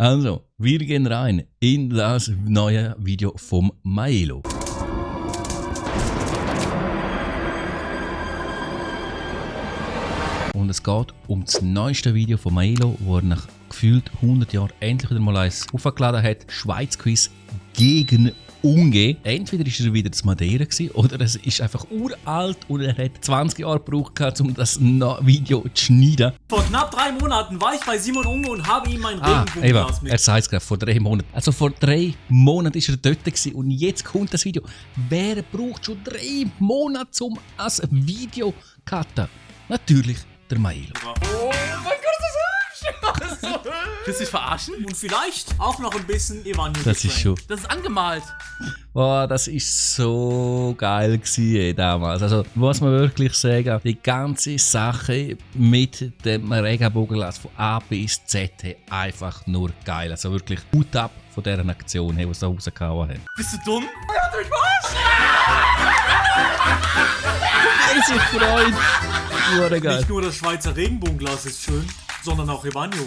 Also, wir gehen rein in das neue Video vom Maelo. Und es geht um das neueste Video von Maelo, wo er nach gefühlt 100 Jahren endlich wieder mal eins aufgeladen hat. Schweiz-Quiz gegen Unge. Entweder ist er wieder zu Madeira gewesen, oder es ist einfach uralt und er hat 20 Jahre gebraucht, um das Video zu schneiden. Vor knapp 3 Monaten war ich bei Simon Unge und habe ihm mein Regenbogenglas mit. Er sagt es gerade, vor 3 Monaten. Also vor 3 Monaten ist er dort gewesen und jetzt kommt das Video. Wer braucht schon 3 Monate, um ein Video zu cutten? Natürlich der Maelo. Oh mein Gott, das ist so hübsch! Willst du dich verarschen? Und vielleicht auch noch ein bisschen Evanio. Das ist schon. Das ist angemalt. Boah, das ist so geil gewesen, damals. Also muss man wirklich sagen, die ganze Sache mit dem Regenbogenglas von A bis Z einfach nur geil. Also wirklich Hut ab von dieser Aktion, die sie da rausgehauen haben. Bist du dumm? Er sich freut. Hure geil. Nicht nur das Schweizer Regenbogenglas ist schön, sondern auch Evanio.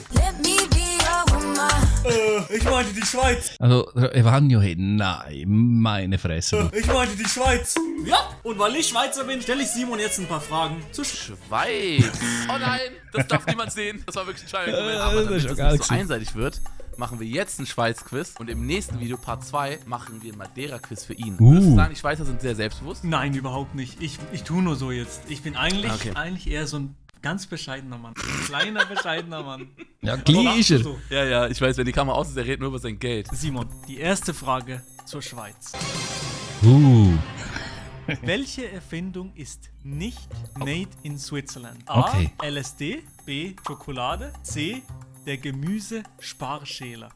Ich meinte die Schweiz. Also Evanio hat, nein, meine Fresse. Ich meinte die Schweiz. Ja, und weil ich Schweizer bin, stelle ich Simon jetzt ein paar Fragen zur Schweiz. Oh nein, das darf niemand sehen. Das war wirklich ein scheiß Moment. Aber das damit ist es schon geil nicht so gewesen. einseitig wird, machen wir jetzt einen Schweiz-Quiz und im nächsten Video, Part 2, machen wir einen Madeira-Quiz für ihn. Würdest du sagen, die Schweizer sind sehr selbstbewusst? Nein, überhaupt nicht. Ich tue nur so jetzt. Ich bin eigentlich, Okay. eigentlich eher so ein ganz bescheidener Mann. Ein kleiner, bescheidener Mann. Ja, gleich ist er. So. Ja, ich weiß, wenn die Kamera aus ist, er redet nur über sein Geld. Simon, die erste Frage zur Schweiz. Welche Erfindung ist nicht made in Switzerland? A. Okay. LSD, B. Schokolade, C. Der Gemüsesparschäler.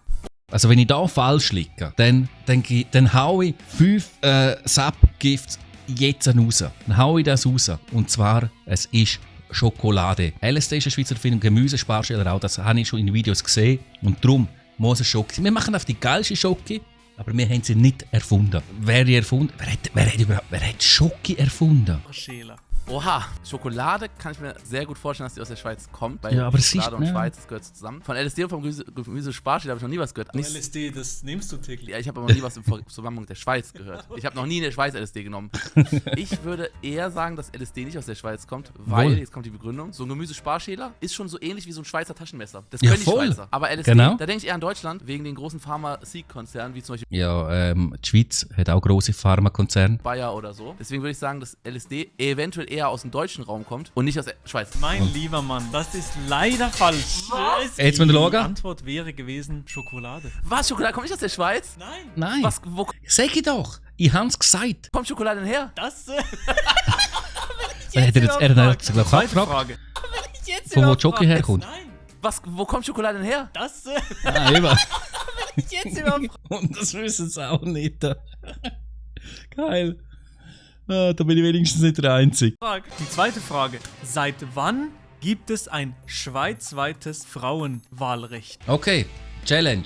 Also wenn ich da falsch liege, dann hau ich 5 Subgifts jetzt raus. Dann hau ich das raus. Und zwar, es ist Schokolade. LSD ist eine Schweizer Erfindung, Gemüsesparschäler auch, das habe ich schon in Videos gesehen. Und darum muss es Schoki sein. Wir machen auf die geilste Schoki, aber wir haben sie nicht erfunden. Wer die erfunden? Wer hat Schoki erfunden? Schäler. Oha, Schokolade kann ich mir sehr gut vorstellen, dass die aus der Schweiz kommt. Weil Ja, aber es Schokolade ist- und ja. Schweiz, das gehört zusammen. Von LSD und vom Gemüsesparschäler habe ich noch nie was gehört. Nicht, LSD, das nimmst du täglich. ja, ich habe aber noch nie was im Zusammenhang mit der Schweiz gehört. Ich habe noch nie in der Schweiz LSD genommen. Ich würde eher sagen, dass LSD nicht aus der Schweiz kommt, weil, Wohl. jetzt kommt die Begründung, so ein Gemüsesparschäler ist schon so ähnlich wie so ein Schweizer Taschenmesser. Das Ja, können die voll. Schweizer. Aber LSD, Genau. da denke ich eher an Deutschland, wegen den großen Pharma-Konzernen, wie zum Beispiel Ja, die Schweiz hat auch grosse Pharmakonzerne. Bayer oder so. Deswegen würde ich sagen, dass LSD eventuell eher aus dem deutschen Raum kommt und nicht aus der Schweiz. Mein lieber Mann, das ist leider falsch. Jetzt müssen wir schauen. Die Antwort wäre gewesen Schokolade. Was, Schokolade kommt nicht aus der Schweiz? Nein. Nein, Wo sag ich doch. Ich hab's gesagt. kommt Schokolade denn her? Das Er hat jetzt glaube ich, abgefragt, Frage. von wo die Schoki herkommt. Nein. Wo kommt Schokolade denn her? Das Ah, eben. jetzt überhaupt. Und das wissen sie auch nicht. Geil. Ah, da bin ich wenigstens nicht der Einzige. Die zweite Frage. Seit wann gibt es ein schweizweites Frauenwahlrecht? Okay, Challenge.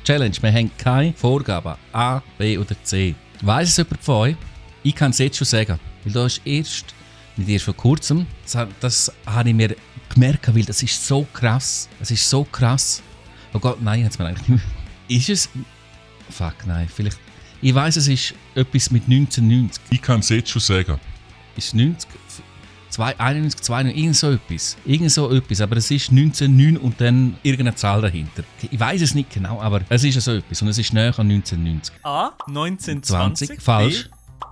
Wir haben keine Vorgaben. A, B oder C. Weiss es jemand von euch? Ich kann es jetzt schon sagen. Weil da ist nicht erst vor kurzem, das habe ich mir gemerkt, weil das ist so krass. Es ist so krass. Oh Gott, nein, jetzt mir eigentlich nicht mehr. Ist es... Fuck, nein, vielleicht... Ich weiss, es ist etwas mit 1990. Ich kann es jetzt schon sagen. Ist 90... 91, 92, irgend so etwas, aber es ist 1909 und dann irgendeine Zahl dahinter. Ich weiß es nicht genau, aber es ist so etwas und es ist näher an 1990. A. 1920. 20, falsch.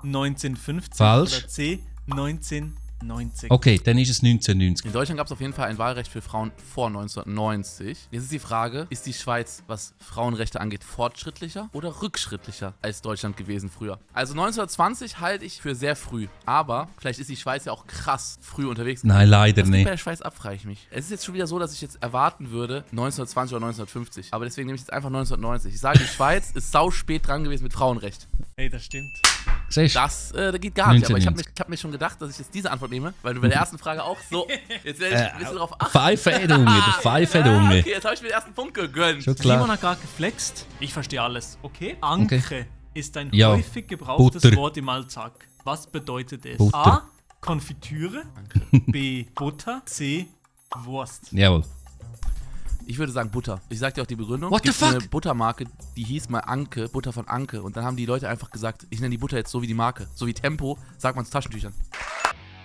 B. 1950. Falsch. Oder C. 1990. Okay, dann ist es 1990. In Deutschland gab es auf jeden Fall ein Wahlrecht für Frauen vor 1990. Jetzt ist die Frage, ist die Schweiz, was Frauenrechte angeht, fortschrittlicher oder rückschrittlicher als Deutschland gewesen früher? Also 1920 halte ich für sehr früh, aber vielleicht ist die Schweiz ja auch krass früh unterwegs. Nein, leider Was geht nicht. bei der Schweiz ab, frage ich mich. Es ist jetzt schon wieder so, dass ich jetzt erwarten würde 1920 oder 1950. Aber deswegen nehme ich jetzt einfach 1990. Ich sage, die Schweiz ist sau spät dran gewesen mit Frauenrecht. Ey, das stimmt. Siehst du? Das geht gar nicht. Aber ich habe 1990. hab mir schon gedacht, dass ich jetzt diese Antwort nehme, weil du bei der ersten Frage auch so. Jetzt werde ich ein bisschen drauf achten. Pfeife, Junge, der Pfeife, Junge. Okay, jetzt habe ich mir den ersten Punkt gegönnt. Schon Simon klar. hat gerade geflext. Ich verstehe alles. Okay? Ankre ist ein Ja. häufig gebrauchtes Butter. Wort im Alltag. Was bedeutet es? Butter. A. Konfitüre. B. Butter. C. Wurst. Jawohl. Ich würde sagen Butter. Ich sag dir auch die Begründung. What the Gibt eine fuck? Buttermarke, die hieß mal Anke, Butter von Anke. Und dann haben die Leute einfach gesagt, ich nenne die Butter jetzt so wie die Marke. So wie Tempo, sagt man zu Taschentüchern.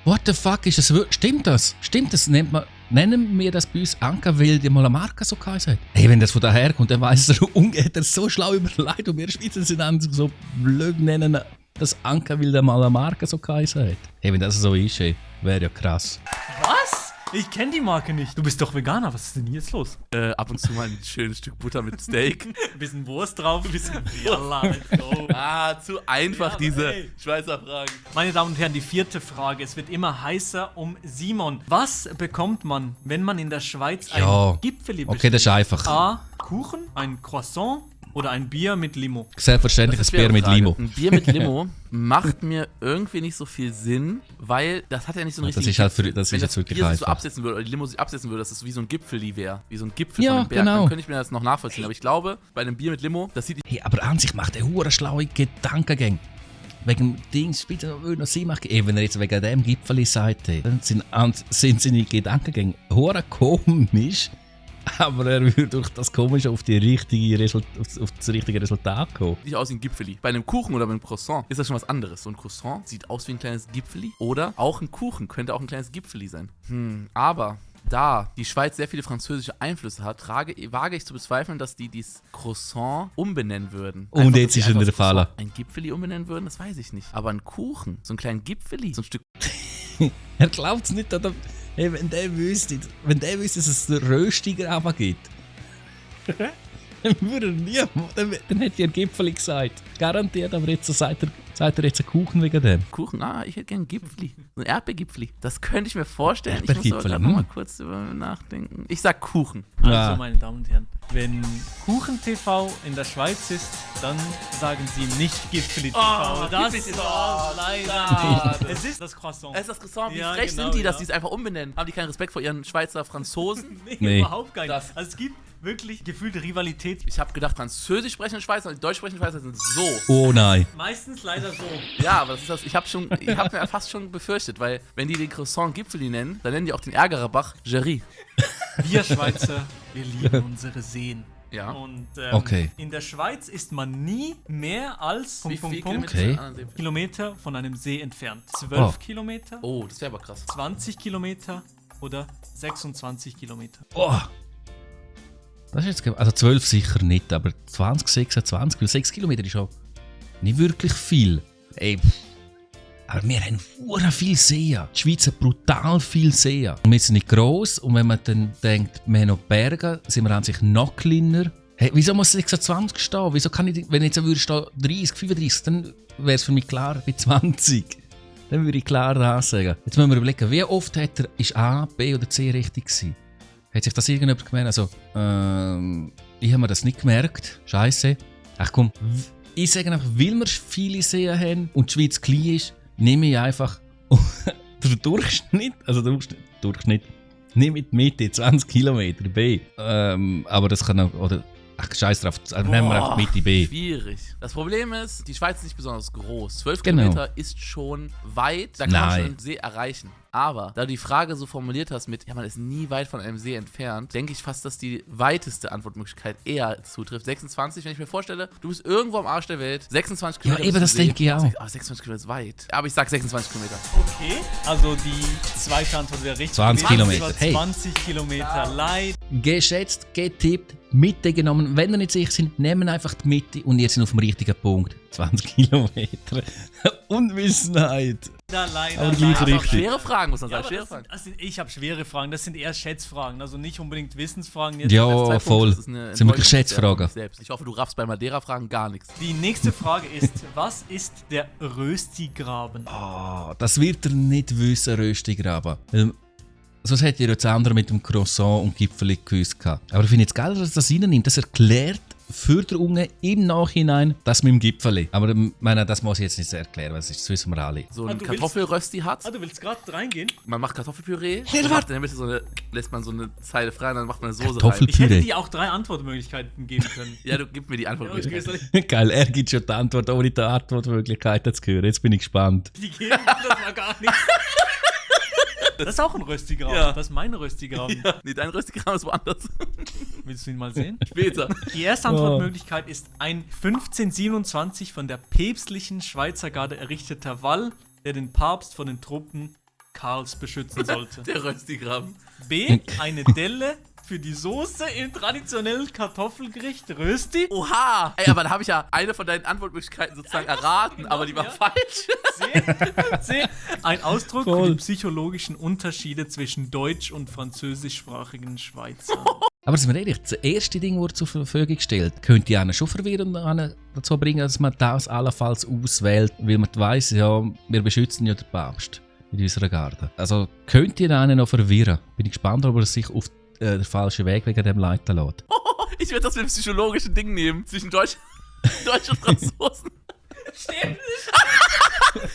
What the fuck, ist das stimmt das? Stimmt das? Nennen wir das bei uns Anker, weil die mal eine Marke so geheißen hat? Hey, wenn das von daher kommt, dann weiss er so schlau überlegt und wir Schweizer sind dann so blöd nennen, dass Anker, weil der mal eine Marke so geheißen hat. Hey, wenn das so ist, wäre ja krass. Was? Ich kenne die Marke nicht. Du bist doch Veganer, was ist denn jetzt los? Ab und zu mal ein schönes Stück Butter mit Steak. Ein bisschen Wurst drauf, ein bisschen Yalla, let's go. Zu einfach Ja, diese ey. Schweizer Fragen. Meine Damen und Herren, die 4. Frage. Es wird immer heißer um Simon. Was bekommt man, wenn man in der Schweiz Ja. ein Gipfeli bestellt? Okay, das ist einfach. A. Kuchen, ein Croissant oder ein Bier mit Limo? Selbstverständlich ein Bier mit Frage. Limo. Ein Bier mit Limo macht mir irgendwie nicht so viel Sinn, weil das hat ja nicht so einen Das richtigen ist halt für, Gipfel. das Wenn ist jetzt wirklich Bier sich so einfach. absetzen würde, oder die Limo sich absetzen würde, dass es wie so ein Gipfeli wäre. Wie so ein Gipfel Ja, von einem Berg. genau. Dann könnte ich mir das noch nachvollziehen. Aber ich glaube, bei einem Bier mit Limo, das sieht Hey, aber an sich macht er hure schlaue Gedankengänge. Wegen dem Ding, später würde noch Sinn machen. Ey, wenn er jetzt wegen dem Gipfeli sagt, hey, dann sind seine Gedankengänge hure komisch. Aber er würde durch das Komische auf das richtige Resultat kommen. nicht aus wie ein Gipfeli. Bei einem Kuchen oder bei einem Croissant ist das schon was anderes. So ein Croissant sieht aus wie ein kleines Gipfeli. Oder auch ein Kuchen könnte auch ein kleines Gipfeli sein. Aber da die Schweiz sehr viele französische Einflüsse hat, wage ich zu bezweifeln, dass die dieses Croissant umbenennen würden. Und Einfach, jetzt dass die ist schon einfach der das Croissant Fall. Ein Gipfeli umbenennen würden, das weiß ich nicht. Aber ein Kuchen, so ein kleines Gipfeli, so ein Stück. Er glaubt es nicht, oder? Hey, wenn der wüsste, dass es einen Röstigraben gibt, dann würde er nie, dann hätte er ein Gipfeli gesagt. Garantiert, aber jetzt sagt er jetzt einen Kuchen wegen dem. Kuchen, ich hätte gerne ein Gipfeli. So ein Erdbeergipfeli. Das könnte ich mir vorstellen. Ich muss aber Erdbeergipfeli, gerade noch mal kurz drüber nachdenken. Ich sag Kuchen. Also, Ja. meine Damen und Herren, wenn Kuchen-TV in der Schweiz ist, dann sagen sie nicht Gipfeli-TV. das Gipfeli ist TV. leider. Es ist das Croissant. Es ist das Croissant. Wie Ja, frech genau, sind die, dass ja. die es einfach umbenennen? Haben die keinen Respekt vor ihren Schweizer Franzosen? Nee. Überhaupt gar nicht. Das- Also es gibt wirklich gefühlte Rivalität. Ich habe gedacht, Französisch sprechende Schweizer und Deutsch sprechende Schweizer sind so. Oh nein. Meistens leider so. Ja, aber das ist das. Ich habe mir fast schon befürchtet, weil wenn die den Croissant Gipfeli nennen, dann nennen die auch den Ärgererbach Jerry. Wir Schweizer, wir lieben unsere Seen. Ja. Und Okay. in der Schweiz ist man nie mehr als Wie viel Punkt, Okay. sind an dem See? Kilometer von einem See entfernt. 12 Oh. Kilometer, Oh, das wäre aber krass. 20 Kilometer oder 26 Kilometer. Oh. Das ist jetzt, also 12 sicher nicht, aber 20, 26, weil 6 Kilometer ist schon nicht wirklich viel. Ey, aber wir haben verdammt viel Seen. Die Schweiz hat brutal viel Seen. Und wir sind nicht gross und wenn man dann denkt, wir haben noch Berge, sind wir an sich noch kleiner. Hey, wieso muss 26 stehen? Wieso kann ich, wenn ich jetzt würde stehen 30, 35, dann wäre es für mich klar bei 20. Dann würde ich klar das sagen. Jetzt müssen wir überlegen, wie oft ist A, B oder C richtig gewesen? Hat sich das irgendjemand gemerkt? Also, ich habe mir das nicht gemerkt. Scheiße. Ach komm, ich sage einfach, weil wir viele Seen haben und die Schweiz klein ist, nehme ich einfach den Durchschnitt, nehme ich die Mitte, 20 Kilometer B. Aber das kann auch, oder, ach scheiß drauf, also nehmen wir einfach die Mitte B. Schwierig. Das Problem ist, die Schweiz ist nicht besonders groß. 12 Genau. Kilometer ist schon weit, da kann man Nein. schon einen See erreichen. Aber da du die Frage so formuliert hast mit, ja, man ist nie weit von einem See entfernt, denke ich fast, dass die weiteste Antwortmöglichkeit eher zutrifft. 26, wenn ich mir vorstelle, du bist irgendwo am Arsch der Welt, 26 Kilometer. eben, bis das zum See. denke ich auch. Aber 26 Kilometer ist weit. Aber ich sag 26 Kilometer. Okay, also die zweite Antwort wäre richtig. 20 gewesen. Kilometer, Es war hey. 20 Kilometer, leid. Geschätzt, getippt, Mitte genommen. Wenn ihr nicht sicher sind, nehmen einfach die Mitte und ihr seid auf dem richtigen Punkt. 20 Kilometer. Unwissenheit. Leider. Aber gleich Aber richtig. schwere Fragen, muss man Ja, sagen. aber Schwere das Fragen. sind, das sind, ich habe schwere Fragen, das sind eher Schätzfragen, also nicht unbedingt Wissensfragen. Jetzt Ja, Das ist 2 Punkte, voll. das ist eine Sind wirklich Enttäuschung Schätzfragen. von mich selbst. Ich hoffe, du raffst bei Madeira-Fragen gar nichts. Die nächste Frage ist, was ist der Röstigraben? Oh, das wird er nicht wissen, Röstigraben. Sonst hätte ihr jetzt andere mit dem Croissant und Gipfeli gewusst gehabt. Aber ich finde es geil, dass er das reinnimmt. Das erklärt für den Unge im Nachhinein das mit dem Gipfeli. Aber ich meine, das muss ich jetzt nicht erklären, weil das wissen wir alle. So Ah, ein du willst- Kartoffelrösti hat. Ah, du willst gerade reingehen? Man macht Kartoffelpüree, Ja, und warte. macht in der Mitte lässt man so eine Zeile frei und dann macht man eine Soße rein. Kartoffel- Ich hätte Püree. dir auch 3 Antwortmöglichkeiten geben können. Ja, du gib mir die Antwort. Ja, okay, ruhig. soll ich- Geil, er gibt schon die Antwort, ohne die Antwortmöglichkeiten zu hören. Jetzt bin ich gespannt. Die geben, das war gar nichts. Das ist auch ein Röstigraben. Ja. Das ist mein Röstigraben. Ja, nee, dein Röstigraben ist woanders. Willst du ihn mal sehen? Später. Die erste Antwortmöglichkeit ist ein 1527 von der päpstlichen Schweizer Garde errichteter Wall, der den Papst vor den Truppen Karls beschützen sollte. Der Röstigraben. B. Eine Delle für die Soße im traditionellen Kartoffelgericht Rösti. Oha! Ey, aber da habe ich ja eine von deinen Antwortmöglichkeiten sozusagen erraten, aber die war falsch. C. Ein Ausdruck für Voll. die psychologischen Unterschiede zwischen deutsch- und französischsprachigen Schweizern. Aber sind wir ehrlich, das erste Ding, das zur Verfügung stellt, könnte ja einen schon verwirren und einen dazu bringen, dass man das allenfalls auswählt, weil man weiss, ja, wir beschützen ja den Papst mit unserer Garde. Also könnte ihr einen noch verwirren. Bin ich gespannt, ob er sich auf den falschen Weg wegen dem leiten lässt. Ich werde das mit dem psychologischen Ding nehmen, zwischen Deutsch und Franzosen. Stimmt.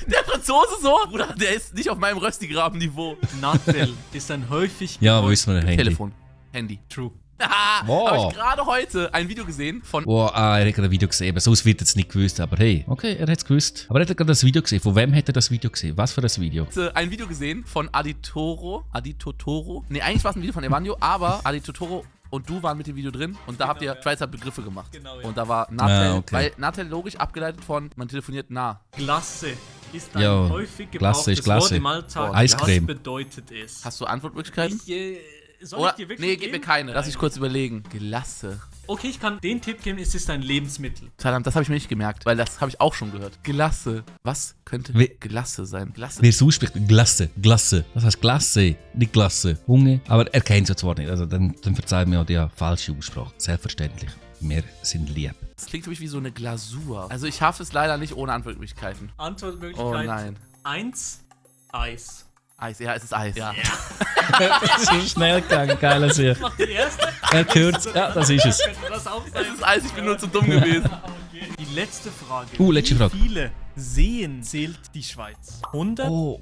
Der Franzose so? Bruder, der ist nicht auf meinem Röstigraben-Niveau. Nattel ist ein häufig Ja, wissen wir, Handy. Telefon. Handy. True. Haha, habe ich gerade heute ein Video gesehen von... Oh, er hat gerade ein Video gesehen, aber sonst wird er es nicht gewusst. Aber hey, okay, er hat es gewusst. Aber er hat gerade das Video gesehen. Von wem hat er das Video gesehen? Was für ein Video? Ein Video gesehen von Aditotoro. Nee, eigentlich war es ein Video von Evanio, aber Aditotoro und du waren mit dem Video drin und da habt ihr Schweizer Begriffe gemacht. Genau, ja. Und da war Natel, okay. weil Natel logisch abgeleitet von, man telefoniert nah. Glasse ist ein Ja, häufig Glasse ist gebrauchtes Wort Glasse. im Alltag. Boah, Eiscreme. Was bedeutet es? Hast du Antwortmöglichkeiten? Soll Oder, ich dir wirklich nee, gib mir geben? keine. Lass mich kurz überlegen. Glasse. Okay, ich kann den Tipp geben, es ist ein Lebensmittel. Verdammt, das habe ich mir nicht gemerkt, weil das habe ich auch schon gehört. Glasse. Was könnte Wie- Glasse sein? Glasse. Wer es ausspricht, Glasse, Glasse. Das heißt Glasse, nicht Glasse. Hunge. Aber er kennt es ja zwar nicht, also dann verzeiht mir auch die falsche Aussprache. Selbstverständlich. Wir sind lieb. Das klingt für mich wie so eine Glasur. Also ich schaffe es leider nicht ohne Antwortmöglichkeiten. Antwortmöglichkeit Oh nein. 1, Eis. Eis, ja, es ist Eis. Ja. So schnell gegangen, geiler Sieg. Mach die erste. Er hört ja, das ist es. Könnte das auch sein? Es ist Eis, ich bin nur zu dumm gewesen. Okay. Die letzte Frage. Letzte Frage. Wie viele Seen zählt die Schweiz? 100? Oh.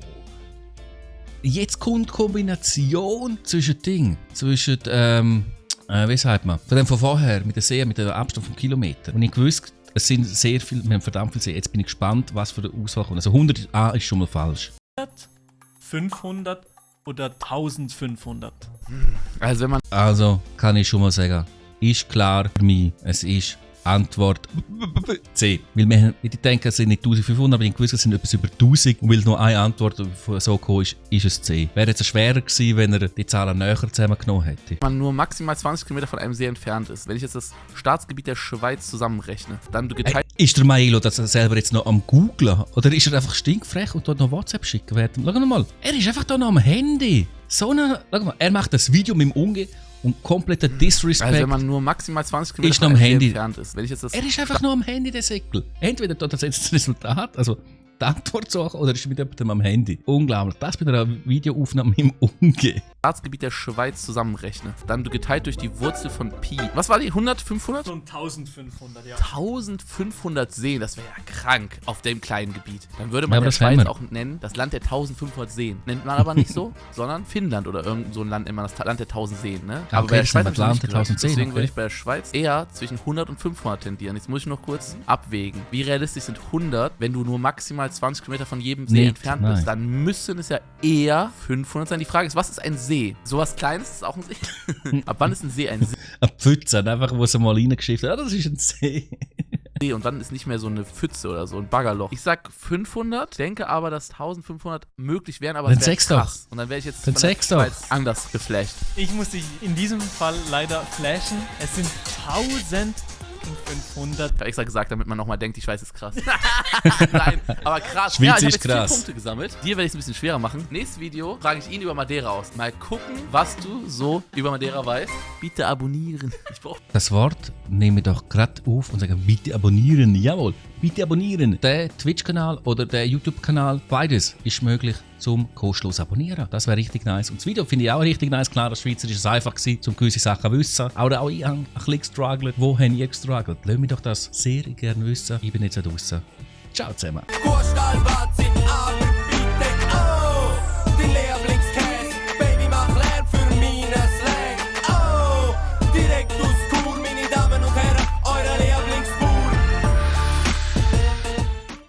Jetzt kommt die Kombination zwischen Ding. Zwischen, wie sagt man? Von dem von vorher, mit der See, mit dem Abstand von Kilometern. Und ich gewusst, es sind sehr viele, wir haben verdammt viele Seen. Jetzt bin ich gespannt, was für eine Auswahl kommt. Also 100 A ist schon mal falsch. 500 oder 1500? Also wenn man... Also kann ich schon mal sagen, ist klar für mich, es ist Antwort C. Weil wir, ich denke, es sind nicht 1500, aber ich gewusst, es sind etwas über 1000. Und weil nur eine Antwort so gekommen ist es C. Wäre jetzt schwerer gewesen, wenn er die Zahlen näher zusammengenommen hätte. man nur maximal 20 Kilometer von einem See entfernt ist. Wenn ich jetzt das Staatsgebiet der Schweiz zusammenrechne, dann geteilt... Ist der Maelo das selber jetzt noch am Googlen? Oder ist er einfach stinkfrech und dort noch WhatsApp schicken? Schau mal, er ist einfach da noch am Handy. Schau mal, er macht das Video mit dem Unge und kompletter Disrespect. Also wenn man nur maximal 20 Kilometer Ist noch von am einem See Handy. entfernt ist. Wenn ich jetzt das... Er ist einfach nur am Handy, der Säckel. Entweder tut er jetzt das Resultat, also die Antwort suchen, oder ist mit jemandem am Handy. Unglaublich. Das bei einer Videoaufnahme im Umgehen. Staatsgebiet der Schweiz zusammenrechne, dann geteilt durch die Wurzel von Pi. Was war die? 100? 500? So 1500, ja. 1500 Seen, das wäre ja krank auf dem kleinen Gebiet. Dann würde man aber der das haben Schweiz wir. auch nennen, das Land der 1500 Seen. Nennt man aber nicht so, sondern Finnland oder irgend so ein Land nennt man das Land der 1000 Seen. Ne? Aber Okay, bei der das Schweiz ist hab ich ein noch Land nicht der gehört. 1000 Seen, Deswegen würde okay. ich bei der Schweiz eher zwischen 100 und 500 tendieren. Jetzt muss ich noch kurz abwägen. Wie realistisch sind 100, wenn du nur maximal 20 Kilometer von jedem See Nicht, entfernt nein. bist? Dann müssten es ja eher 500 sein. Die Frage ist, was ist ein See? Sowas Kleines ist auch ein See. Ab wann ist ein See ein See? Ein Pfützen, einfach, wo sie mal reingeschifft hat. Ah, das ist ein See. Und dann ist nicht mehr so eine Pfütze oder so ein Baggerloch. Ich sag 500, denke aber, dass 1500 möglich wären, aber Dann es wäre sag's doch. krass. Und dann wäre ich jetzt Dann von der sag's doch. Schweiz anders geflasht. Ich muss dich in diesem Fall leider flashen. Es sind 1500. Ich habe extra gesagt, damit man nochmal denkt, die Schweiz ist krass. Nein, aber krass. Schweiz Ja, ich habe ist jetzt 4 krass. Punkte gesammelt. Dir werde ich es ein bisschen schwerer machen. Nächstes Video frage ich ihn über Madeira aus. Mal gucken, was du so über Madeira weißt. Bitte abonnieren. Ich brauche... Das Wort nehme ich doch gerade auf und sage, bitte abonnieren. Jawohl, bitte abonnieren. Der Twitch-Kanal oder der YouTube-Kanal, beides ist möglich zum kostenlos abonnieren. Das wäre richtig nice. Und das Video finde ich auch richtig nice. Klar, das Schweizerisch ist einfach gewesen, um gewisse Sachen zu wissen. Aber auch ich habe ein bisschen gestruggelt. Wo habe ich gestruggelt? Lass mich doch das sehr gerne wissen. Ich bin jetzt da draussen. Ciao zusammen. Kurstalbazzi